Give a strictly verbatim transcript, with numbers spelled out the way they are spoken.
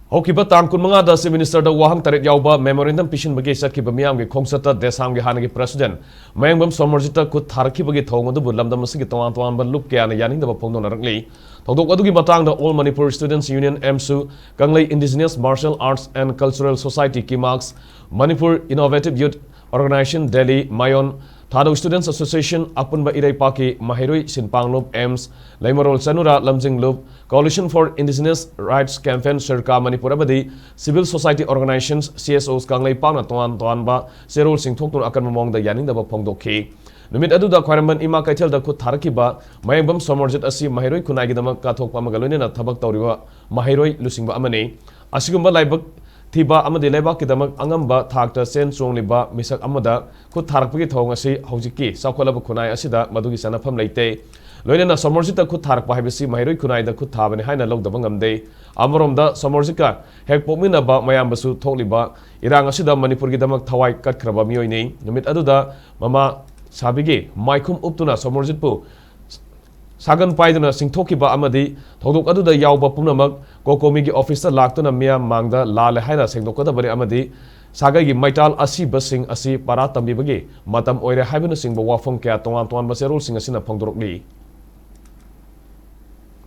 ꯍꯧꯈꯤꯕ ꯇꯥꯡ ꯀꯨꯟꯃꯉꯥꯗ Chief Ministerꯗ ꯋꯥꯍꯪ ꯇꯔꯦꯠ ꯌꯥꯎꯕ memorandum ꯄꯤꯁꯤꯟꯕꯒꯤ ꯆꯠꯈꯤꯕ ꯃꯤꯌꯥꯝꯒꯤ ꯈꯣꯡꯆꯠꯇ ꯗꯦꯁꯥꯝꯒꯤ ꯍꯥꯟꯅꯒꯤ President ꯃꯌꯥꯡꯕꯝ ꯁꯣꯃꯔꯖꯤꯠꯇ ꯈꯨꯠ ꯊꯥꯔꯛꯈꯤꯕꯒꯤ ꯊꯧꯑꯣꯡ ꯑꯗꯨꯕꯨ ꯂꯝꯗꯝ ꯑꯁꯤꯒꯤ ꯇꯣꯉꯥꯟ ꯇꯣꯉꯥꯟꯕ ꯂꯨꯞ ꯀꯌꯥꯅ ꯌꯥꯅꯤꯡꯗꯕ ꯐꯣꯡꯗꯣꯛꯅꯔꯛꯂꯤ꯫ ꯊꯧꯗꯣꯛ ꯑꯗꯨꯒꯤ ꯃꯇꯥꯡꯗ All Manipur Students Union, AMSU, ꯀꯪꯂꯩ Indigenous Martial Arts and Cultural Society, KIMARCS, Manipur Innovative Youth Organization, Delhi, ꯃꯌꯣꯟ, Thadou Students Association, ꯑꯄꯨꯟꯕ ꯏꯔꯩꯄꯥꯛꯀꯤ ꯃꯍꯩꯔꯣꯏ ꯁꯤꯟꯄꯥꯡꯂꯨꯞ, AMSU, ꯂꯩꯃꯔꯣꯜ ꯆꯅꯨꯔꯥ ꯂꯝꯖꯤꯡꯂꯨꯞ, Coalition for Indigenous Rights Campaign, ꯁꯤꯔꯀꯥ Manipur ꯑꯃꯗꯤ Civil Society Organizations, CSOs, ꯀꯪꯂꯩꯄꯥꯛꯅ ꯇꯣꯉꯥꯟ ꯇꯣꯉꯥꯟꯕ ꯆꯦꯔꯣꯜꯁꯤꯡ ꯊꯣꯛꯇꯨꯅ ꯑꯀꯟꯕ ꯃꯑꯣꯡꯗ ꯌꯥꯅꯤꯡꯗꯕ ꯐꯣꯡꯗꯣꯛꯈꯤ꯫ ꯅꯨꯃꯤꯠ ꯑꯗꯨꯗ ꯈ꯭ꯋꯥꯏꯔꯝꯕꯟ ꯏꯃꯥ ꯀꯩꯊꯦꯜꯗ ꯈꯨꯠ ꯊꯥꯔꯛꯈꯤꯕ ꯃꯌꯥꯡꯕꯝ ꯁꯣꯃꯔꯖꯤꯠ ꯑꯁꯤ ꯃꯍꯩꯔꯣꯏ ꯈꯨꯟꯅꯥꯏꯒꯤꯗꯃꯛ ꯀꯠꯊꯣꯛꯄ ꯑꯃꯒ ꯂꯣꯏꯅꯅ ꯊꯕꯛ ꯇꯧꯔꯤꯕ ꯃꯍꯩꯔꯣꯏ ꯂꯨꯆꯤꯡꯕ ꯑꯃꯅꯤ꯫ ꯑꯁꯤꯒꯨꯝꯕ ꯂꯥꯏꯕꯛ ꯊꯤꯕ ꯑꯃꯗꯤ ꯂꯩꯕꯥꯛꯀꯤꯗꯃꯛ ꯑꯉꯝꯕ ꯊꯥꯛꯇ ꯆꯦꯟ ꯆꯣꯡꯂꯤꯕ ꯃꯤꯁꯛ ꯑꯃꯗ ꯈꯨꯠ ꯊꯥꯔꯛꯄꯒꯤ ꯊꯧꯑꯣꯡ ꯑꯁꯤ ꯍꯧꯖꯤꯛꯀꯤ ꯆꯥꯎꯈꯠꯂꯕ ꯈꯨꯟꯅꯥꯏ ꯑꯁꯤꯗ ꯃꯗꯨꯒꯤ ꯆꯠꯅꯐꯝ ꯂꯩꯇꯦ꯫ ꯂꯣꯏꯅꯅ ꯁꯣꯃꯔꯖꯤꯠꯇ ꯈꯨꯠ ꯊꯥꯔꯛꯄ ꯍꯥꯏꯕꯁꯤ ꯃꯍꯩꯔꯣꯏ ꯈꯨꯟꯅꯥꯏꯗ ꯈꯨꯠ ꯊꯥꯕꯅꯤ ꯍꯥꯏꯅ ꯂꯧꯗꯕ ꯉꯝꯗꯦ꯫ ꯑꯃꯔꯣꯝꯗ ꯁꯣꯃꯔꯖꯤꯠꯀ ꯍꯦꯛ ꯄꯣꯛꯃꯤꯟꯅꯕ ꯃꯌꯥꯝꯕꯁꯨ ꯊꯣꯛꯂꯤꯕ ꯏꯔꯥꯡ ꯑꯁꯤꯗ ꯃꯅꯤꯄꯨꯔꯒꯤꯗꯃꯛ ꯊꯋꯥꯏ ꯀꯠꯈ꯭ꯔꯕ ꯃꯤꯑꯣꯏꯅꯤ꯫ ꯅꯨꯃꯤꯠ ꯑꯗꯨꯗ ꯃꯃꯥ ꯁꯥꯕꯤꯒꯤ ꯃꯥꯏꯈꯨꯝ ꯎꯞꯇꯨꯅ ꯁꯣꯃꯔꯖꯤꯠꯄꯨ ꯁꯥꯒꯟ ꯄꯥꯏꯗꯨꯅ ꯆꯤꯡꯊꯣꯛꯈꯤꯕ ꯑꯃꯗꯤ ꯊꯧꯗꯣꯛ ꯑꯗꯨꯗ ꯌꯥꯎꯕ ꯄꯨꯝꯅꯃꯛ ꯀꯣꯀꯣꯃꯤꯒꯤ officeꯇ ꯂꯥꯛꯇꯨꯅ ꯃꯤꯌꯥꯝ ꯃꯥꯡꯗ ꯂꯥꯜꯂꯦ ꯍꯥꯏꯅ ꯁꯦꯡꯗꯣꯛꯀꯗꯕꯅꯤ ꯑꯃꯗꯤ ꯁꯥꯒꯩꯒꯤ ꯃꯩꯇꯥꯜ ꯑꯁꯤꯕꯁꯤꯡ ꯑꯁꯤ ꯄꯔꯥ ꯇꯝꯕꯤꯕꯒꯤ ꯃꯇꯝ ꯑꯣꯏꯔꯦ ꯍꯥꯏꯕꯅꯆꯤꯡꯕ ꯋꯥꯐꯝ ꯀꯌꯥ ꯇꯣꯉꯥꯟ ꯇꯣꯉꯥꯟꯕ ꯆꯦꯔꯣꯜꯁꯤꯡ ꯑꯁꯤꯅ ꯐꯣꯡꯗꯣꯔꯛꯂꯤ꯫